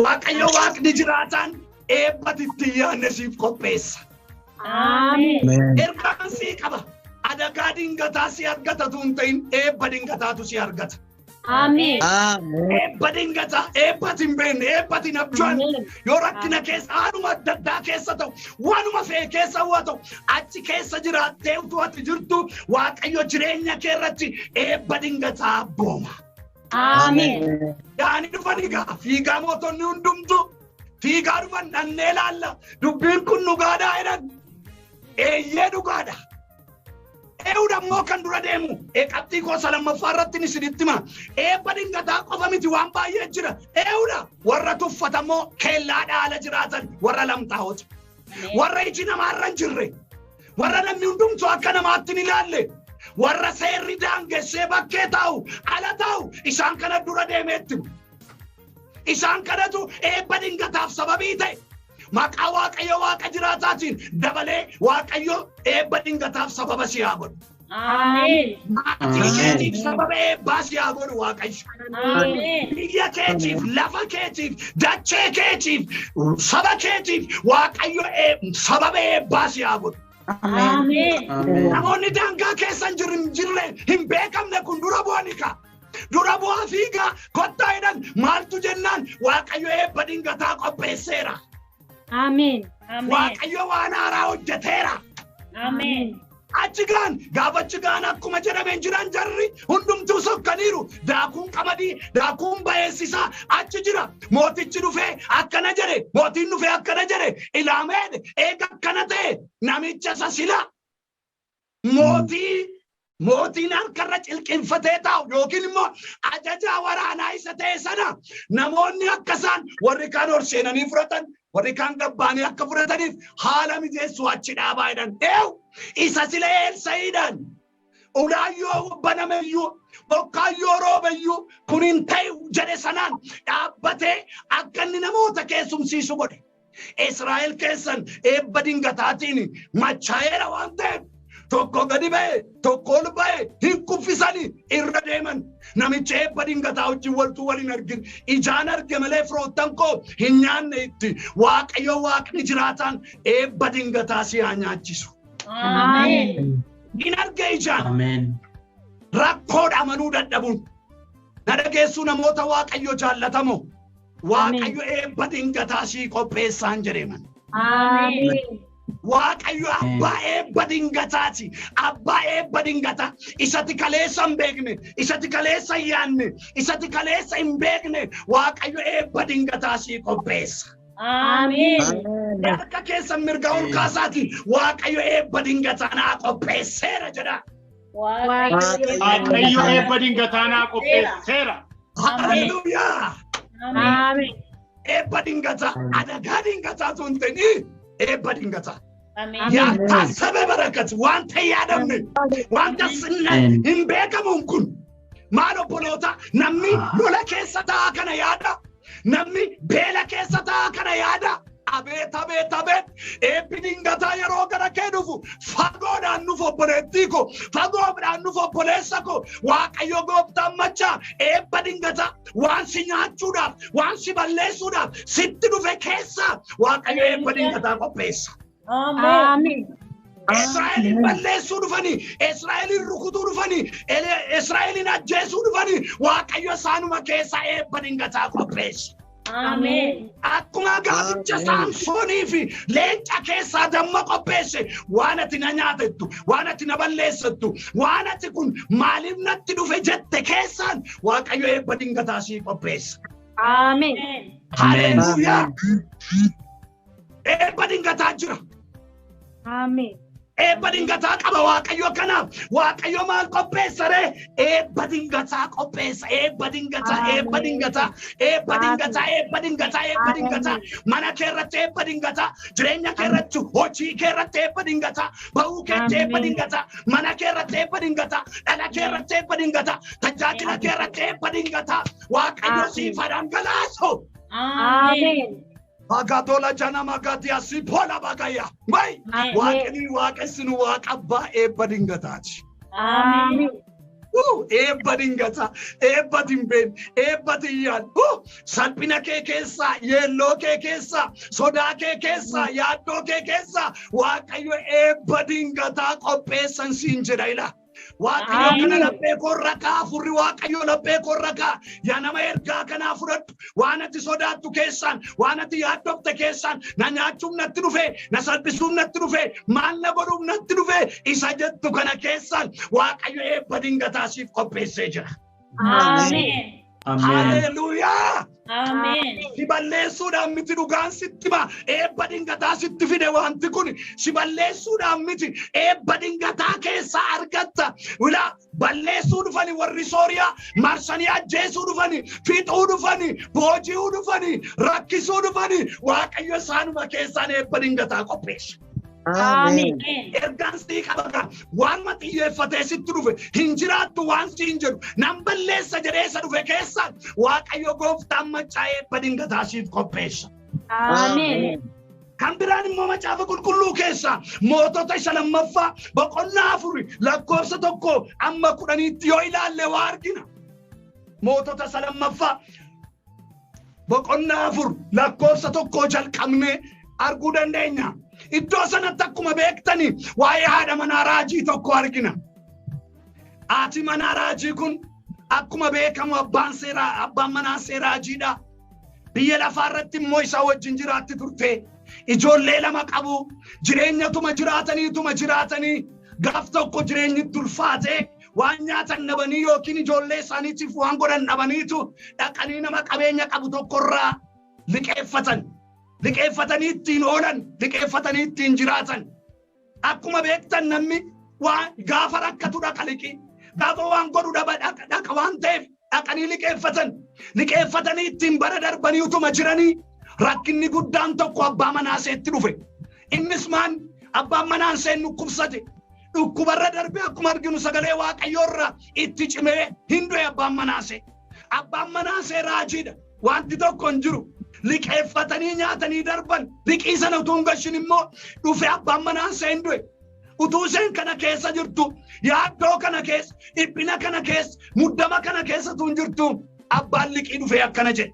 Waaqayyo Waaqni jiraataan eebba ati itti hin yaadne siif qopheessa. Ameen. Ergaan sii qaba. Adagaa dingataa si argata tu hin ta'in eebba dingataatu si argata. Ameen. Eebba dingataa eebba ati hin beekne eebba ati hin abju'anne Ameen. yoo rakkina keessa haaduma adda addaa keessa ta'u waanuma fe'e keessa waa ta'u achi keessa jiraattee utuu ati jirtu Waaqayyo jireenya kee irratti eebba dingataa abbooma. Ameen. Yaani dhufan egaa fiigaa mootonni hundumtu fiigaa dhufan dhannee laalla dubbiin kun dhugaadhaa jedhan eeyyee dhugaadha. Eewudha immoo kan dura deemu qabxii koo lammaffaa irratti isinitti hima eebba dingataa qofa miti waan baay'ee jira eewudha warra tuffatamoo kellaa dhaala jiraatan warra lamxaa'oota warra iji namaarra hin jirre warra namni hundumtuu akka namaatti hin ilaalle warra seerri daangessee bakkee taa'u ala taa'u isaan kana dura deemeetti himu. Isaan kanatu eebba dingataaf sababii ta'e maqaa Waaqayyo Waaqa jiraataatiin dabalee Waaqayyo eebba dingataaf sababa si haa godhu. Ameen. Maatii keetiif sababa eebbaa si haa godhu Waaqayyo. Ameen. Biyya keetiif, lafa keetiif, dachee keetiif, saba keetiif Waaqayyo sababa eebbaa si haa godhu. Ameen. Ameen. Namoonni daangaa keessa hin jirre hin jirre hin beekamne kun dura bu'ani ka. Dura bu'aa fiigaa kottaa jedhan maaltu jennaan Waaqayyo eebba dingataa qopheesseera. Ameen. Ameen. Waaqayyo waan haaraa hojjeteera. Ameen. Achi gaan gaafa achi gaan akkuma jedhameen jiran jarri hundumtuu sokkaniiru. Daakuun qamadii daakuun ba'eessisaa achi jira. Mootichi dhufee akkana jedhe mootiin dhufee akkana jedhe ilaamee eega akkana ta'e namicha isa sila mootii mootiin harkarra cilqinfatee taa'u yookiin immoo ajajaa waraanaa isa ta'e sana namoonni akka isaan warri kaan ol seenanii fudhatan warri kaan gabbaanii akka fudhataniif haala mijeessu achi dhaabaa jedhan. Eew isa sila Eelsa'iidhaan ulaayyoo banameyyuu bokkaayyoo roobeyyuu kun hin ta'u jedhe sanaan dhaabbatee akka inni namoota keessumsiisu godhe. Israa'el keessan eebba dingataatiin machaa'eera waan ta'eef tokko gadi ba'e tokko ol ba'e hin kuffisanii irra deeman. Namicha eebba dingataa wajjin waltuu waliin argin ijaan arge malee firoottan koo hin nyaanne itti Waaqayyo Waaqni jiraataan eebba dingataa si haa nyaachisu. Ameen. Hin arge ijaan. Ameen. Rakkoodha amanuu dadhabuun. Na dhageessuu namoota Waaqayyo jaallatamoo. Waaqayyo eebba dingataa sii qopheessaan jedheeman. Ameen. Waaqayyo abbaa eebba dingataati. Abbaa eebba dingataa. Isatti kaleessa hin beekne, isatti kaleessa hin yaadne, isatti kaleessa hin beekne. Waaqayyo eebba dingataa sii qopheessa. Ameen. Harka keessan mirga ol kaasaati. Waaqayyo eebba dingataa naa qopheesseera jedha. Waaqayyo eebba dingataa naa qopheesseera. Haleluuyaa. Ameen. Eebba dingataa, adagaa dingataa tun ta'in eebba dingataa. Ameen. ያልታሰበ በረከት ዋንተ ያደምne wanta sinna hin beekamuun kun maal obboloota namni lola keessa ta'a kana yaada namni beela keessa ta'a kana yaada abeet abeet abeet eebbi dingataa yeroo gara kee dhufu fagoodhaan nuuf obboleettii ko fagoodhaan nuuf obboleessa ko Waaqayyo gooftaan machaa eebba dingataa waan si nyaachuudhaaf waan si balleessuudhaaf sitti dhufe keessa Waaqayyo eebba dingataa qopheessa. Ameen. Ameen. Israa'elin balleessuu dhufanii, Israa'elin rukutuu dhufanii, Israa'elin ajjeesuu dhufanii, Waaqayyo isaanuma keessaa eebba dingataa qopheesse. Ameen. Akkuma gaaficha Saamsoonii fi leenca keessaa damma qopheesse, waan ati na nyaatettu, waan ati na balleessattu, waan ati kun maaliif natti dhufe jette keessaan Waaqayyo eebba dingataa sii qopheessa. Ameen. Haleluuyaa! Eebba dingataa jira. Ameen. Eebba dingataa qaba Waaqayyo kanaaf. Waaqayyo maal qopheessa ree? Eebba dingataa qopheessa. Eebba dingataa, eebba dingataa, eebba dingataa, eebba dingataa, eebba dingataa. Mana kee irratti eebba dingataa, jireenya kee irratti, hojii kee irratti eebba dingataa, bahuu keetti eebba dingataa, mana kee irratti eebba dingataa, dhala kee irratti eebba dingataa, tajaajila kee irratti eebba dingataa. Waaqayyo siif haa dhangalaasu. Ameen. Magatola jana magatia sipola bagaya. Wai! Waaqni waaqessinu waaqa abbaa eebba dingataati. Ameen. Eebba dingataa, eebba dimbeen, eebba diyyaan. Salphina kee keessaa, yeelloo kee keessaa, sodaa kee keessaa, yaaddoo kee keessaa Waaqayyo eebba dingataa qopheessan siin jedha ila. Waaqayyo kana laphee korra kaa, furri Waaqayyo laphee korra kaa. Yaa nama ergaa kanaa fudhadhu, waan ati sodaattu keessaan, waan ati yaaddofte keessaan, na nyaachuuf natti dhufe, na salphisuuf natti dhufe, maal na godhuuf natti dhufe, isa jettu kana keessaan Waaqayyo eebba dingataa siif qopheessee jira. Ameen. Haleluuyaa! Ameen. Si balleessuudhaan miti dhugaan sitti hima. Eebba dingataa sitti fide wanti kun. Si balleessuudhaan miti eebba dingataa keessaa argatta. Wilaa balleessuu dhufani warri Sooriyaa marsanii ajjeesuu dhufani, fixuu dhufani, booji'uu dhufani, rakkisuu dhufani. Waaqayyo isaanuma keessaan eebba dingataa qopheessa. Ameen. Ergaan sii qaba gaa waanuma xiyyeeffatee sitti dhufe hin jiraattu waan siin jedhu nan balleessa jedhee isa dhufe keessaan Waaqayyo gooftaan maccaa eebba dingataa siif qopheessa. Ameen. Kan biraan immoo macaafa qulqulluu keessaa mootota isa lammaffaa boqonnaa 4 lakkoofsa 1 amma 10tti yoo ilaalle waa argina. Mootota isa lammaffaa boqonnaa 4 lakkoofsa 1 jalqabnee arguu dandeenya. Iddoo sanatti akkuma beektanii waa'ee haadha manaa raajii tokko argina. Haati manaa raajii kun akkuma beekamu abbaan manaa seeraa raajiidha. Biyya lafaa irratti immoo isaa wajjin jiraatti turte. Ijoollee lama qabu. Jireenyatuma jiraatanii gaaf tokko jireenyi itti ulfaate waan nyaatan dhabanii yookiin ijoollee isaaniitiif waan godhan dhabaniitu dhaqanii nama qabeenya qabu tokkorraa liqeeffatan. Liqeeffatanii ittiin oolan, liqeeffatanii ittiin jiraatan. Akkuma beektan namni waan gaafa rakkatu dhaqa liqii, gaafa waan godhu dhaba dhaqa waan ta'eef dhaqanii liqeeffatan. Liqeeffatanii ittiin bara darbanii utuma jiranii rakkinni guddaan tokko abbaa manaa seetti dhufe. Innis maan abbaan manaan seen dhukkubsate. Dhukkubarra darbee akkuma arginu sagalee Waaqayyoorra itti cimee hin du'e abbaan manaa see. Abbaan manaa see raajiidha. Wanti tokko hin jiru. Liqeeffatanii nyaatanii darban. Liqii sana utuu hin gashin immoo dhufe abbaan manaan see hin du'e. Utuu isheen kana keessa jirtu, yaaddoo kana keessa, dhiphina kana keessa, muddama kana keessa utuu hin jirtu abbaan liqii dhufee akkana jedhe.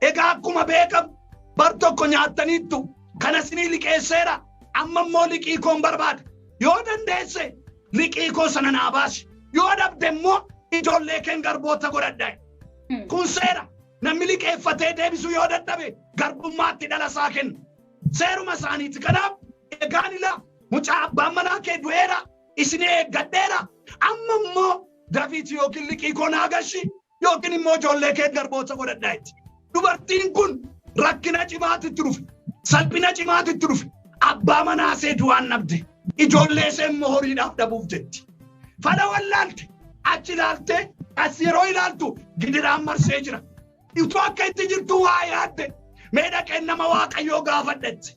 Egaa akkuma beekamu bar tokko nyaattaniittu kana isinii liqeesseera. Amma immoo liqii koon barbaada. Yoo dandeesse liqii koo sana naa baasi. Yoo dhabde immoo ijoollee keen garboota godhadha. Kun seera. Namni liqeeffatee deebisuu yoo dadhabe garbummaatti dhala isaa kenna. Seeruma isaaniiti. Kanaaf egaan ilaa mucaa abbaan manaa kee du'eera. Isin eeggadheera. Amma immoo dafiiti yookiin liqii koo naa gashi yookiin immoo ijoollee kee garboota godhadhaa jetti. Dubartiin kun rakkina cimaatu itti dhufe. Salphina cimaatu itti dhufe. Abbaa manaa ishee du'aan dhabde. Ijoollee ishee immoo horiidhaaf dhabuuf jetti. Fala wallaalte achi ilaaltee as yeroo ilaaltu gidiraan marsee jira. Utuu akka itti jirtu waa yaadde. Mee dhaqeen nama Waaqayyoo gaafadhetti.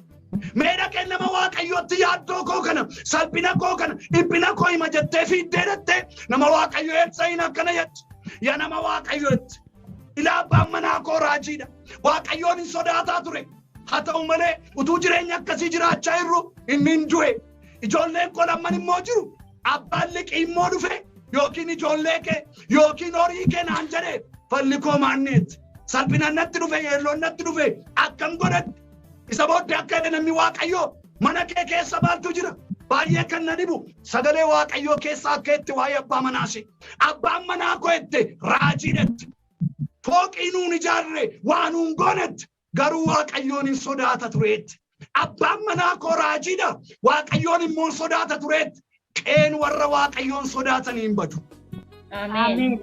Mee dhaqeen nama Waaqayyootti yaaddoo koo kana, salphina koo kana, dhiphina koo hima jettee fiiddee dhattee nama Waaqayyoo Elsaa'iin akkana jetti. Yaa nama Waaqayyoo jetti. Ilaa abbaan manaa koo raajiidha. Waaqayyoon hin sodaataa ture. Haa ta'u malee utuu jireenya akkasii jiraachaa jirru inni hin du'e. Ijoolleen koo lamman immoo jiru. Abbaan liqii immoo dhufe yookiin ijoollee kee yookiin horii kee naan jedhee falli koo maanneetti. Salphina natti dhufe, yeelloon natti dhufe, akkam godhadhe. Isa booddee akka jedhe namni Waaqayyoo mana kee keessa maaltu jira? Baay'ee kan na dhibu sagalee Waaqayyoo keessa akka itti waa'ee abbaa manaasi. Abbaan manaa koo itti raajiidhatti. Fooqii nuun ijaarre waa nuun goonetti garuu Waaqayyoon hin sodaata tureetti. Abbaan manaa koo raajiidha. Waaqayyoon immoo hin sodaata tureetti. Qeen warra Waaqayyoon sodaatanii hin badu. Ameen.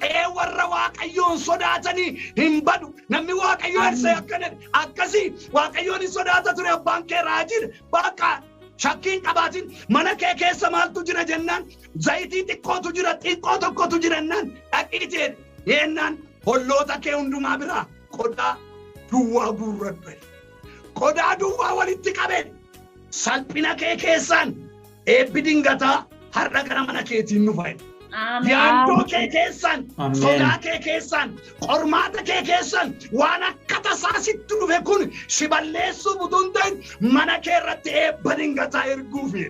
Qeen warra Waaqayyoon sodaatanii hin badu. Namni Waaqayyoo Elsaa'i akkana akkasii Waaqayyoon hin sodaata ture abbaan kee raajiidha. Bakka shakkiin qabaatin mana kee keessa maaltu jira jennaan zayitii xiqqootu jira xiqqoo tokkotu jira jennaan dhaqiitii jennaan holloota kee hundumaa biraa qodaa duwwaa guurradhu. Qodaa duwwaa walitti qabee salphina kee keessaan eebbi dingataa har'a gara mana keetiin nu fayyada. Ameen. Yaaddoo kee keessaan, Ameen. sodaa kee keessaan, qormaata kee keessaan waan akka tasaa sitti dhufe kun si balleessuuf utuu hin ta'in mana kee irratti eebba dingataa erguufi.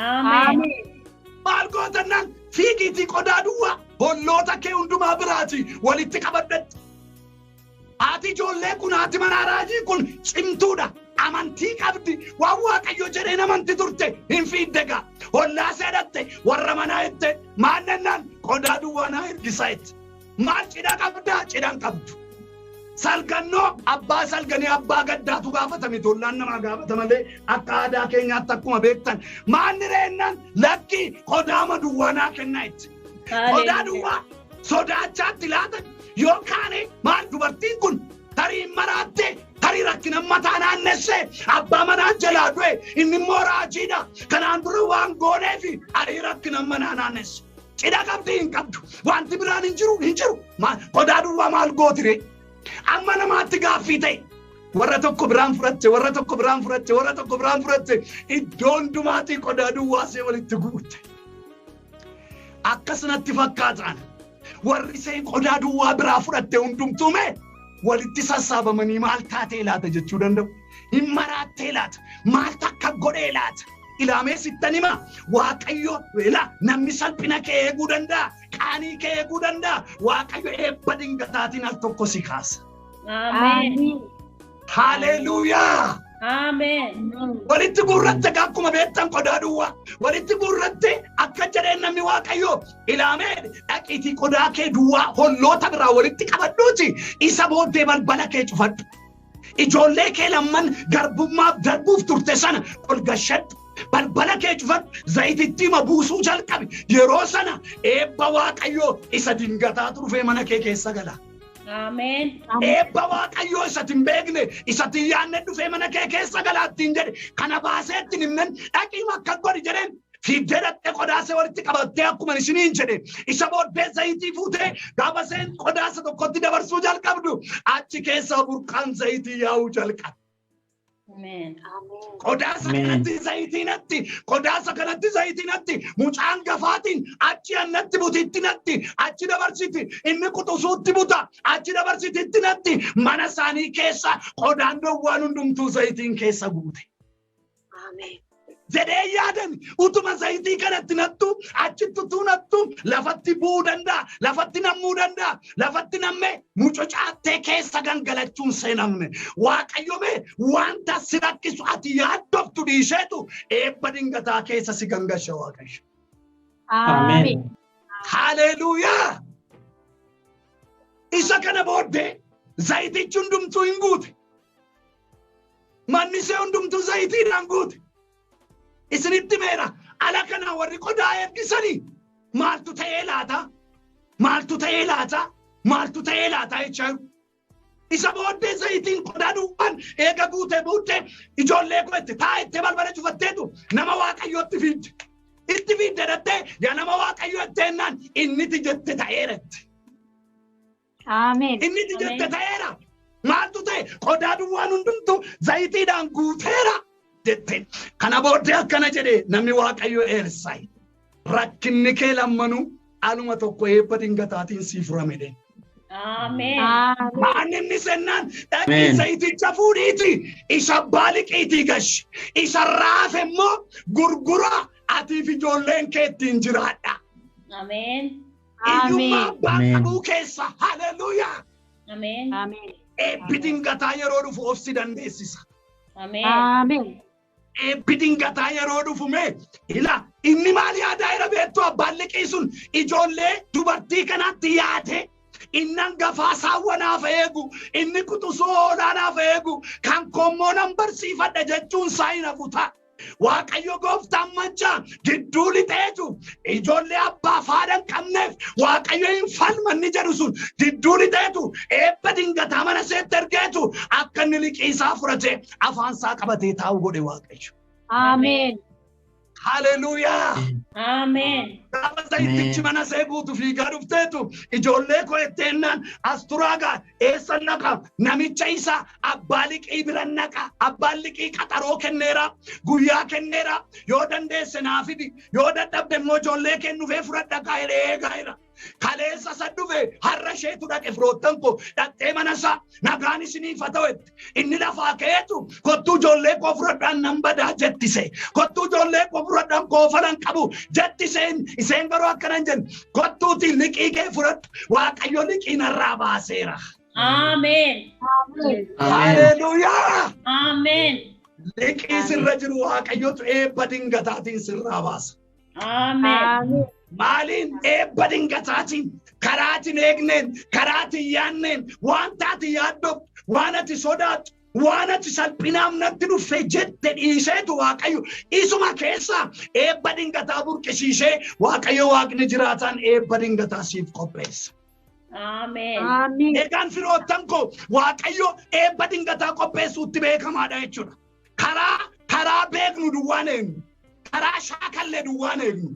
Ameen. Maal gootannaan fiigiitii qodaa duwwaa holloota kee hundumaa biraati walitti qabadhatti. Haati ijoollee kun haati manaa raajii kun cimtuudha. Amantii qabdi. Waan Waaqayyo jedheen amanti turte hin fiidde gaa. Hollaa seedhatte warra manaa jette maal nannaan qodaa duwwaa naa ergisaa jette. Maal cidha qabdaa? Cidha hin qabdu. Salgannoo abbaa salganii abbaa gaddaatu gaafatame tollaan namaa gaafata malee akka aadaa keenyaatti akkuma beektan. Maanni reennaan lakkii qodaama duwwaa naa kennaa jette. Qodaa duwwaa sodaachaatti laatan yoo kaane maal dubartiin kun tarii maraatte tarii rakkina mataa naannessee abbaa manaa jalaa du'e inni immoo raajiidha. Kanaan dura waan gooneefi arii rakkina manaa naannesse. Cidha qabdi hin qabdu. Wanti biraan hin jiru hin jiru. Qodaa duwwaa maal gootire? Amma namaatti gaaffii ta'e. Warra tokko biraan fudhatte, warra tokko biraan fudhatte, warra tokko biraan fudhatte iddoo hundumaatii qodaa duwwaa see walitti guurte. Akkasinatti fakkaataan warri isheen qodaa duwwaa biraa fudhatte hundumtuu mee walitti sassaabamanii maal taatee laata jechuu danda'u. Hin maraattee laata? Maal takka godhee laata? Ilaamee sittan hima Waaqayyo ilaa namni salphina kee eeguu danda'a. Qaanii kee eeguu danda'a. Waaqayyo eebba dingataatiin al tokko si kaasa. Ameen. Haleluuyaa! Ameen. Walitti guurratte akkuma beektan qodaa duwwaa. Walitti guurratte akka jedheen namni Waaqayyo ilaamee dhaqiitii qodaa kee duwwaa holloota biraa walitti qabadhuuti isa booddee balbala kee cufadhu. Ijoollee kee lamman garbummaaf darbuuf turte sana ol gashadhu. Balbala kee cufadhu zayititti hima buusuu jalqabi. Yeroo sana eebba Waaqayyoo isa dingataatu dhufee mana kee keessa gala. Ameen. Eebba Waaqayyoo isa hin beekne isa hin yaadne dhufee mana kee keessa galaattiin jedhe kana baasee ittiin himnan dhaqii akka godhi jedheen fiiddee dhaqxee qodaasee walitti qabattee akkuma isiniin jedhe isa booddee zayitii fuutee gaafa seen qodaasa tokkotti dabarsuu jalqabdu achi keessaa burqaan zayitii yaa'uu jalqabe. Ameen. Qodaasa Ameen. kanatti zayitii natti, qodaasa kanatti zayitii natti, mucaan gafaatiin achi annatti butitti natti, achi dabarsiti, inni quxusuutti buta, achi dabarsititti natti, mana isaanii keessa qodaan dowwaan hundumtuu zayitiin keessa guute. Jedhee yaadan utuma zayitii kanatti nattu, achitti utuu nattu, lafatti bu'uu danda'a, lafatti nammuu danda'a, lafatti nammee mucucaattee keessa gangalachuun seenamne. Waaqayyo mee wanta si rakkisu ati yaaddoftu dhiiseetu eebba dingataa keessa si gangasha Waaqayyo. Ameen. Haleluuyaa! Isa kana booddee zayitichi hundumtuu hin guute. Manni ishee hundumtuu zayitiidhaan guute. Isinitti meera ala kana warri qodaa ergisanii maaltu ta'ee laata? Maaltu ta'ee laata? Maaltu ta'ee laata jechaa jiru. Isa booddee zayitiin qodaa duwwaan eega guutee booddee ijoollee koo itti taa itti balbala cufatteetu nama Waaqayyootti fiidde. Itti fiidde dhattee yaa nama Waaqayyoo jetteenaan inniti jette ta'eera itti. Ameen. Inniti jette ta'eera. Maaltu ta'e qodaa duwwaan hundumtu zayitiidhaan guuteera jette. Kana booddee akkana jedhe namni Waaqayyoo Elsaa'i. Rakkinni kee lammanuu aluma tokko eebba dingataatiin sii furame jedhe. Ameen. Ameen. Maan inni sennaan dhaqii Ameen. zayiticha fuudhiiti isa abbaa liqiitii gashi isa raafe immoo gurgura atiif ijoolleen kee ittiin jiraadha. Ameen. Hiyyummaa Ameen. abbaa Ameen. qabuu keessa haleluuyaa. Ameen. Ameen. Eebbi dingataa yeroo dhufu of si dandeessisa. Ameen. Ameen. Eebbi dingataa yeroo dhufu mee ila inni maal yaadaa jira beektu abbaan liqii sun ijoollee dubartii kanatti yaade inni hangafaa saawwanaaf eegu inni quxisuu hoolaanaaf eegu kan koommoo nan barsiifadha jechuun isaa hin hafu ta'a. Waaqayyo gooftaan mancaa gidduu lixeetu ijoollee abbaa faadha hin qabneef Waaqayyo hin falmanni jedhu sun gidduu lixeetu eebba dingataa mana seetti ergeetu akka inni liqii isaa fudhatee afaan isaa qabatee taa'u godhe Waaqayyo. Ameen. Haleluuyaa! Ameen. Gaafa zayitichi mana see guutu fiigaa dhufteetu ijoollee koo jetteennaan as turaagaa eessa naqa namicha isa abbaa liqii bira naqa abbaan liqii qaxaroo kenneera guyyaa kenneera yoo dandeesse naa fidi yoo dadhabde immoo ijoollee kennufee fudhadha kaa jedhee eegaa jira. Kaleessa isa dhufe har'a isheetu dhaqe firoottan koo dhaqxee mana isaa nagaan isiniif haa ta'u jette. Inni lafaa ka'eetu kottuu ijoollee koo fudhadhaan nan badaa jettise. Kottuu ijoollee koo fudhadhaan koofalan qabu jettiseen iseen garuu akkana hin jenne kottuuti liqii kee fudhadhu Waaqayyo liqii narraa baaseera. Ameen. Ameen. Haleluuyaa! Ameen. Liqii sirra jiru Waaqayyotu eebba dingataatiin sirraa baasa. Ameen. Ameen. Maaliin eebba dingataatiin karaatiin eegneen karaatiin yaanneen wanta ati yaaddoftu waan ati sodaattu waan ati salphinaaf natti dhufe jette dhiiseetu Waaqayyo isuma keessaa eebba dingataa burqisiisee Waaqayyo Waaqni jiraataan eebba dingataa siif qopheessa. Ameen. Ameen. Egaan firoottan koo Waaqayyo eebba dingataa qopheessuutti beekamaadha jechuudha. Karaa karaa beeknu duwwaan eegnu. Karaa shaakallee duwwaan eegnu.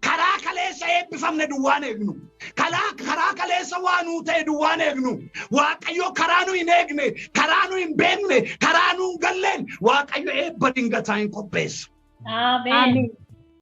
Karaa kaleessa eebbifamne duwwaan eegnu. Karaa karaa kaleessa waa nuu ta'e duwwaan eegnu. Waaqayyo karaa nu hin eegne, karaa nu hin beekne, karaa nu hin galleen Waaqayyo eebba dingataa hin qopheessa. Ameen. Ameen.